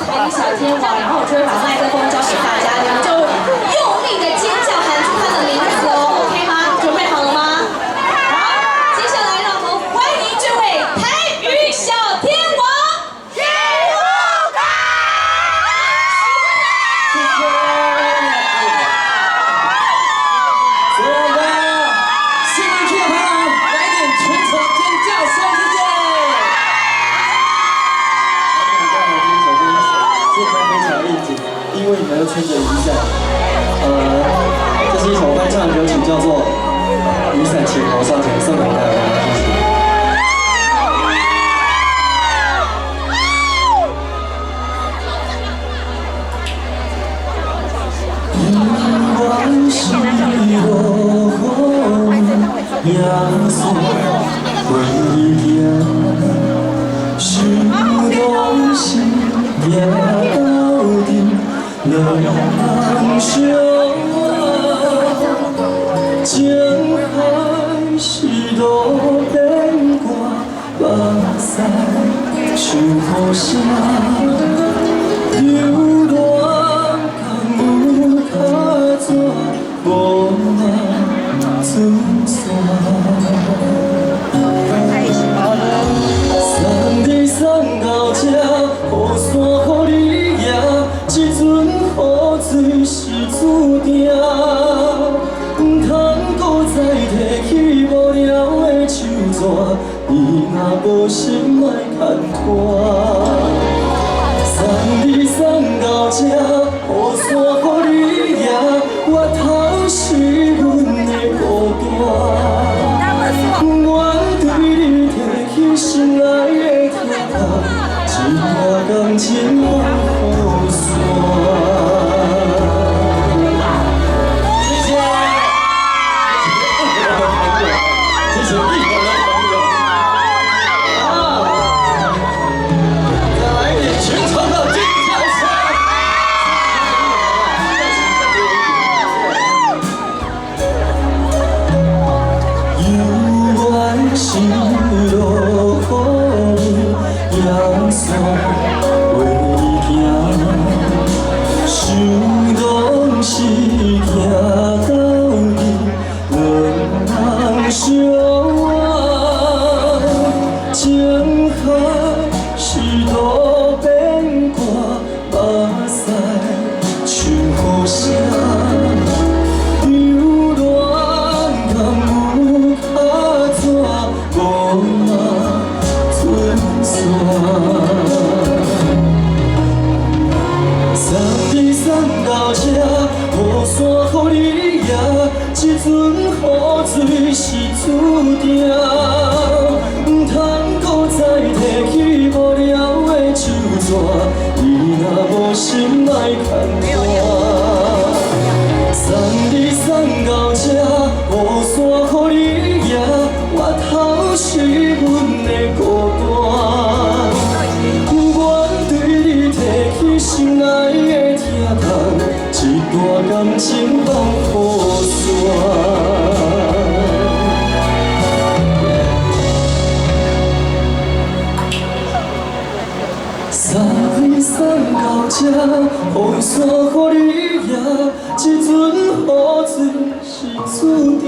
台語小天王，然後我就會把麥克風交給大家，你們就用力的尖叫喊出他的名字哦，OK 嗎？準備好了嗎？好，接下來讓我們歡迎這位台語小天王許富凱。謝謝。所有的信義區的朋友，來點全場尖叫聲，謝謝。大家好，今天首先現在非常應景，因為你們都穿着雨傘。這是一首翻唱的歌曲，叫做《雨傘情予送情》，送給大家，謝謝。不管是落雨，雨伞袂行，想講是行斗陣，兩人相愛，情海是路邊歌，目屎像雨聲，流連敢有較怎無馬出線。送你送到這，雨傘予你贏，這陣雨水是注定。毋通閣再提起無聊的手紙，你若無心莫牽拖。送你送到這，雨傘予你贏，回頭是阮的孤單。愿對你提起心內的疼痛，這段感情放雨傘。謝謝，謝謝一樓的朋友。啊，再來一點全場的尖叫聲。猶原是落雨，雨傘袂行，想講是行斗陣，兩人相愛，情海是路邊歌，目屎像雨聲。犹恋敢有較怎無馬出線。送你送到這，雨傘予你贏，這陣雨水是注定。毋通閣再提起無聊的手紙，你若無心莫牽拖。送你送到這，雨傘予你贏，回頭是阮的孤單。愿對你提起心內的疼痛，這段感情放雨傘。送你送到這，雨傘予你贏，這陣雨水是注定。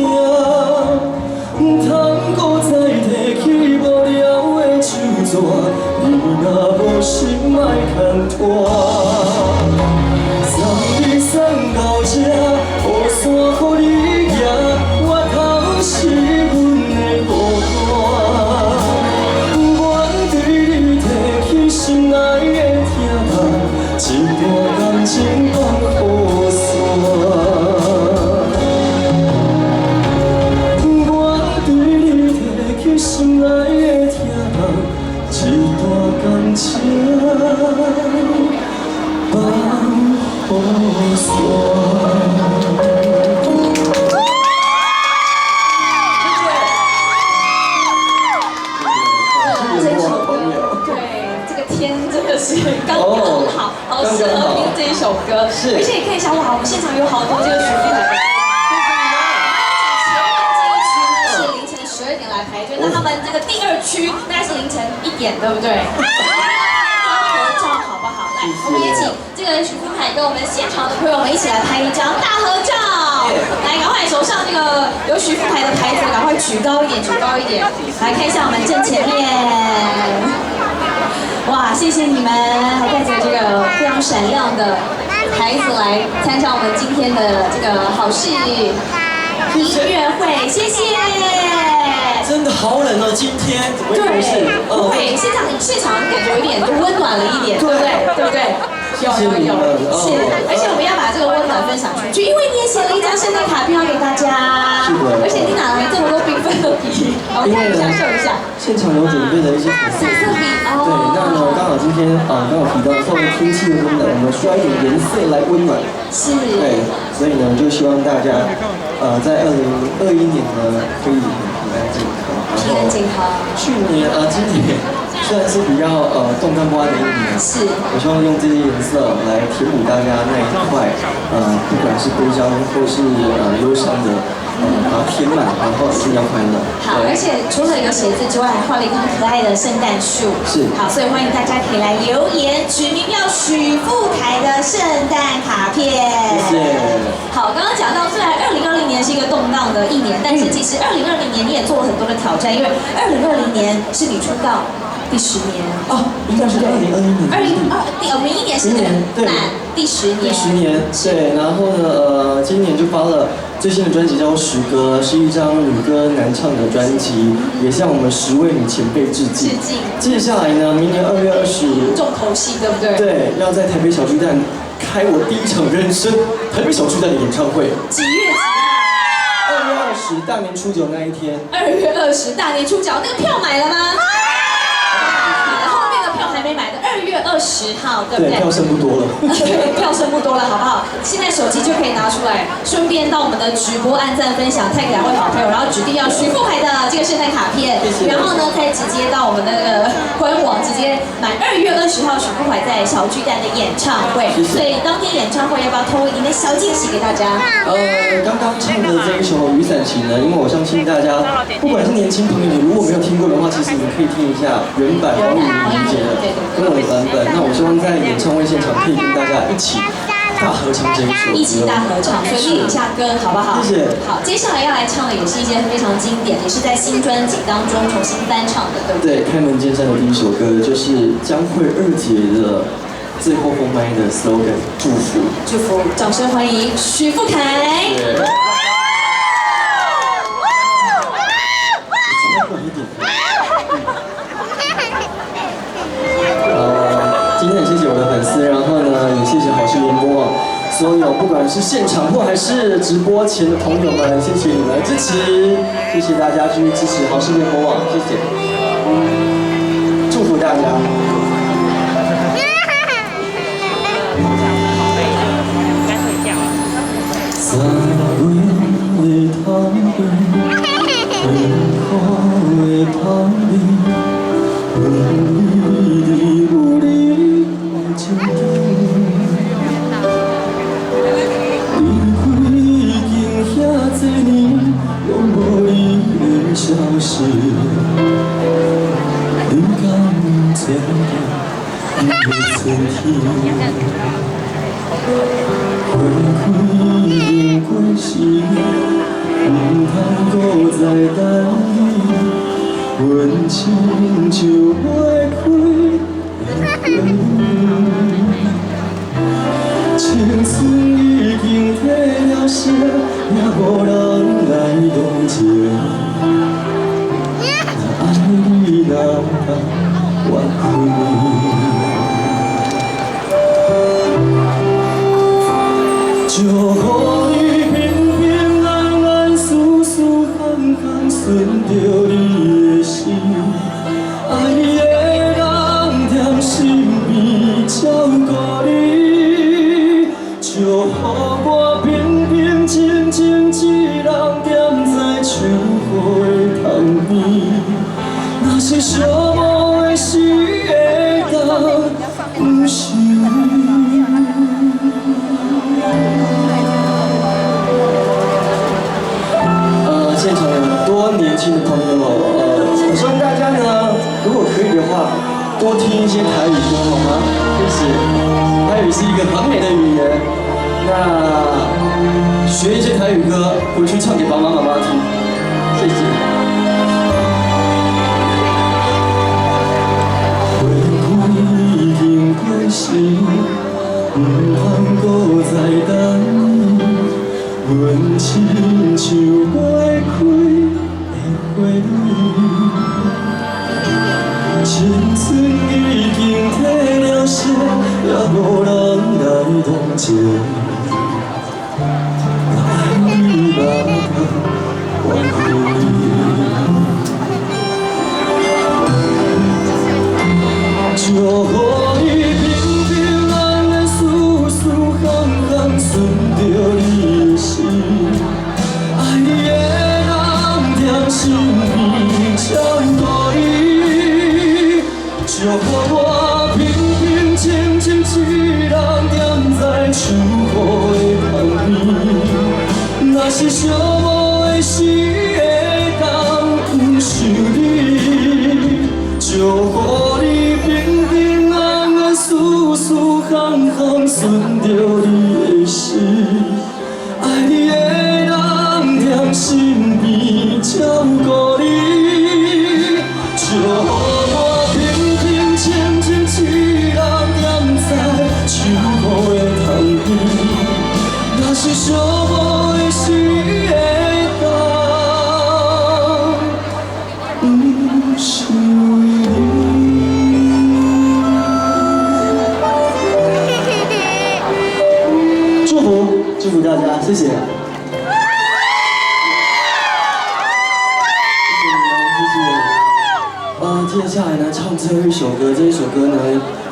毋通閣再提起無聊的手紙，你若無心莫牽拖。送你送到這，雨傘予你贏，回頭是阮的孤單。愿對你提起心內的疼痛，這段感情放雨傘。愿對你提起心內的疼痛，這段感情放雨傘。這首歌，對，這個天真的是剛剛好，好適合聽這一首歌。是而且你看一下，哇，我們現場有好多這個許富凱的。前面這一區呢是凌晨12點來排隊，那他們這個第二區大概是凌晨1點，對不對？合照好不好？來，来，我们也请这个许富凯跟我们现场的朋友们一起来拍一张大合照。来，赶快手上这个有许富凯的牌子，赶快举高一点，举高一点。来看一下我们正前面。哇，谢谢你們，還帶着這個非常閃亮的牌子來參加我們今天的這個好事音樂會，謝謝。真的好冷哦，今天怎麼一回事？對，不會，現場感覺有點就溫暖了一點，對不對？對不對？有有有，是，而且我們要把這個溫暖分享出去，因為你也寫了一張聖誕卡片要給大家，是的，而且你哪來這麼多繽紛的筆？我們看一下，秀一下。現場有準備的一些彩色筆，哦。對，那呢，剛好今天啊，剛好提到稍微天氣的溫暖，我們需要一點顏色來溫暖。是。對，所以呢，就希望大家，在2021年呢，可以很平安健康。平安健康。去年啊，今年雖然是比較動盪不安的一年，是。我希望用這些顏色來填補大家那一塊，不管是悲傷或是憂傷的，把它填滿，然後一定要快樂。好，而且除了有寫字之外，還畫了一棵可愛的聖誕樹。是。好，所以歡迎大家可以來留言，取名叫許富凱的聖誕卡片。謝謝。好，剛剛講到，雖然2020年是一個動盪的一年，但是其實2020年你也做了很多的挑戰，因為2020年是你出道第10年。哦，應該是2021年。明年是滿第十年。第十年，對。然後呢，今年就發了最新的專輯，叫做《十歌》，是一張女歌男唱的專輯，也向我們10位女前輩致敬。致敬。接下來呢，明年2月20，重頭戲，對不對？對，要在台北小巨蛋開我第一場人生台北小巨蛋的演唱會。幾月幾號？ 2月20，大年初九那一天。2月20，大年初九，那個票買了嗎？後面的票還沒買的，2月20號，對不對？對，票剩不多了。對，票剩不多了，好不好？現在手機就可以拿出來，順便到我們的直播按讚分享，tag 兩位好朋友，然後指定要許富凱的這個聖誕卡片，謝謝。然後呢，再直接到我們的那個官網直接買2月20號許富凱在小巨蛋的演唱會。謝謝。所以當天演唱會要不要透露一點點小驚喜給大家？剛剛唱的這一首《雨傘情》呢，因為我相信大家，不管是年輕朋友，你如果沒有聽過的話，其實你們可以聽一下原版黃韻玲姐的跟我的版本。那我希望在演唱會現場可以跟大家一起大合唱這一首歌，一起大合唱，所以練一下歌好不好？謝謝。好，接下來要來唱的也是一件非常經典，也是在新專輯當中重新翻唱的，對不對？對，開門見山的第一首歌就是江蕙二姐的最後封麥的 slogan 祝福。祝福，掌聲歡迎許富凱。謝謝。今天很謝謝我的粉絲，然後呢，也謝謝好事聯播網所有不管是現場或還是直播前的朋友們，謝謝你們的支持，謝謝大家繼續支持好事聯播網，謝謝，祝福大家。三月的香苦的香味，有你的情景。离开已經遐濟年，攏無你的消息，你敢知影你的春天？花開已經過時，毋通閣再等你。阮親像袂開的花，青春已經褪了色，也無人來同情。若愛你，哪通怨恨你？祝予你平平安安，事事项项順著你的心，愛你的人踮身邊照顧你，祝予我平平靜靜一人踮在秋雨的窗邊，若是寂寞的時會當，毋是你。現場有很多年輕的朋友，我希望大家呢，如果可以的話，多聽一些台語歌，好嗎？謝謝。台語是一個很美的語言，那學一些台語歌，回去唱給爸爸媽媽聽。謝謝。花開已經過時，毋通閣再等你。阮親像袂開的花蕊，青春已經褪了色，也無人來同情。愛你人通怨恨你，祝予你平平安安、舒舒服服，順著你的心。愛你的人踮身邊照顧你，祝予我平平靜靜一人踮在秋雨的旁邊。若是寂寞的時，會當想你，祝予你平平安安、舒舒服服，順著你的心。愛你的人踮身邊照顧你，祝予我平平靜靜一人踮在秋雨的旁邊。若是寂寞的時，會當想你。祝福，祝福大家，謝謝。謝謝你們，謝謝。接下來呢，唱最後一首歌，這一首歌呢，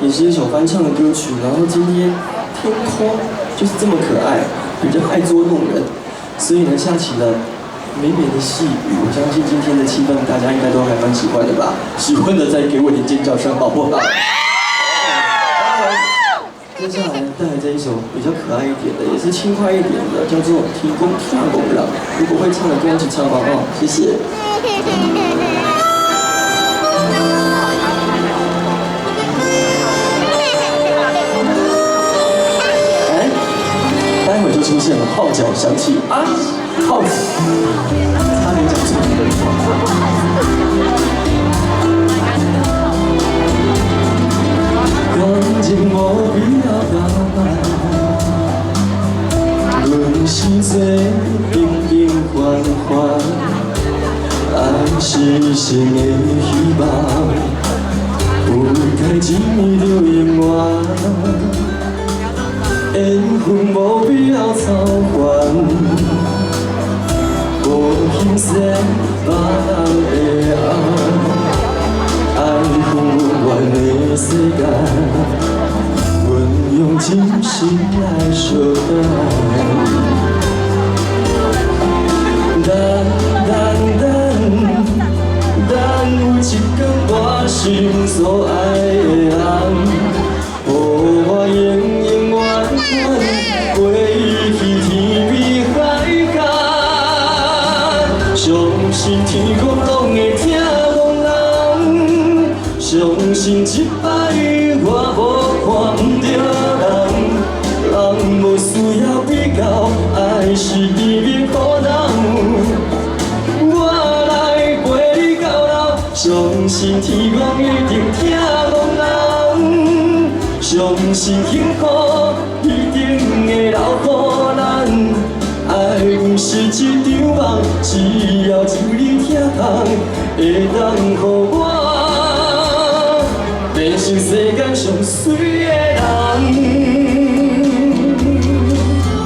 也是一首翻唱的歌曲。然後今天天空就是這麼可愛，比較愛捉弄人，所以呢，下起了綿綿的細雨。我相信今天的氣氛大家應該都還蠻喜歡的吧？喜歡的再給我點尖叫聲，好不好？接下來帶來這一首比較可愛一點的，也是輕快一點的，叫做《天公疼憨人》。如果會唱的，跟我一起唱吧，哦，謝謝。哎，待會就出現了，號角響起啊，號子，差點講錯。感情無必要打扮，阮生做平平凡凡，愛是一生的希望，有該情就永遠。緣分無必要操煩，無欣賞別人的愛。愛恨永遠的世間，阮用真心來相愛。等等等，等有一天我心所愛的人，予我永永遠遠陪伊去天邊海角，相信天公攏會疼憨人。相信這擺我無看毋著人，人無需要比較，愛是甜蜜苦惱。我來陪你到老，相信天公一定疼憨人，相信幸福一定會留予咱。愛毋是一場夢，只要有你疼痛，會當予我變成世間上媠的人。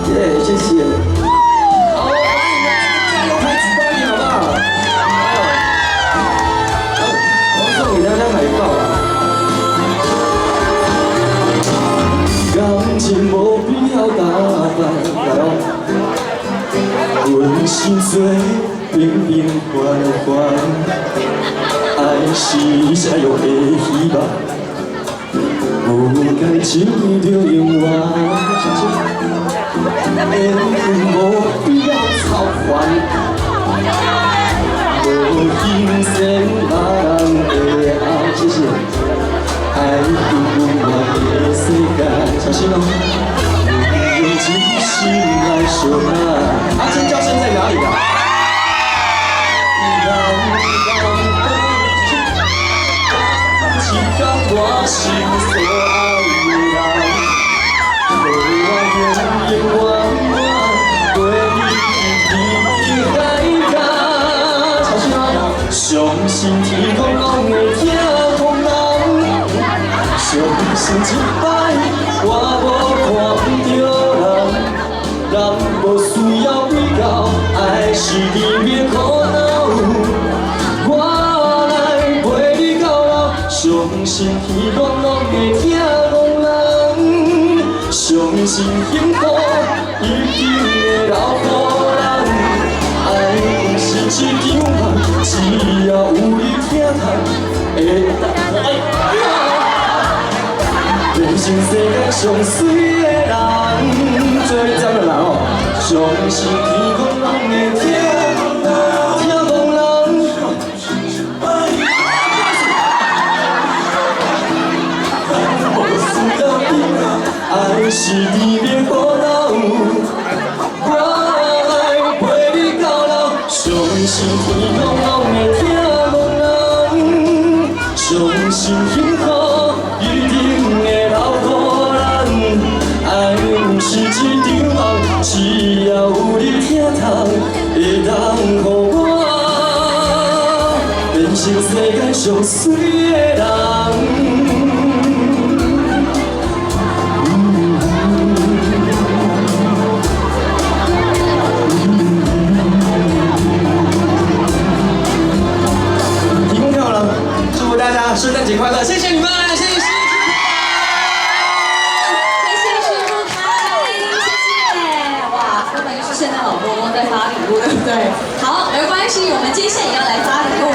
耶，謝謝。好，歡迎你們加油牌舉高一點，好不好？好，我送給大家海報啊。感情無必要打扮，來哦。阮生做平平凡凡，愛是一生的希望，有感情就永遠。緣分無必要操煩，無欣賞別人的愛。謝謝。心哦，用真心來相愛。啊，尖叫聲在哪裡啊？人人一天我心所愛的人，予我永永遠遠陪你天涯海角。小心哦！相信天空攏會疼予人，相信這擺我無看毋著人，人無需要比較，愛是甜蜜苦惱。我來陪你到老，相信天空攏會疼予人，相信幸福一定會留予人。愛不是一場夢，只要有你疼痛，會當變成世間上媠的人。最後一張的人哦。相信天空攏會疼，疼予人。無需要比較，愛是甜蜜苦惱。我來陪你到老，相信天空攏會疼予人，相信幸福一定會留予咱。愛不是一場夢，只要有你疼痛，會當予我變成世間上媠的人。提供票了，祝福大家聖誕節快樂，謝謝你們，謝謝新謝謝許富凱，謝謝。哇，根本就是聖誕老公公在發禮物，對不對？好，沒關係，我們接下來也要來發禮物。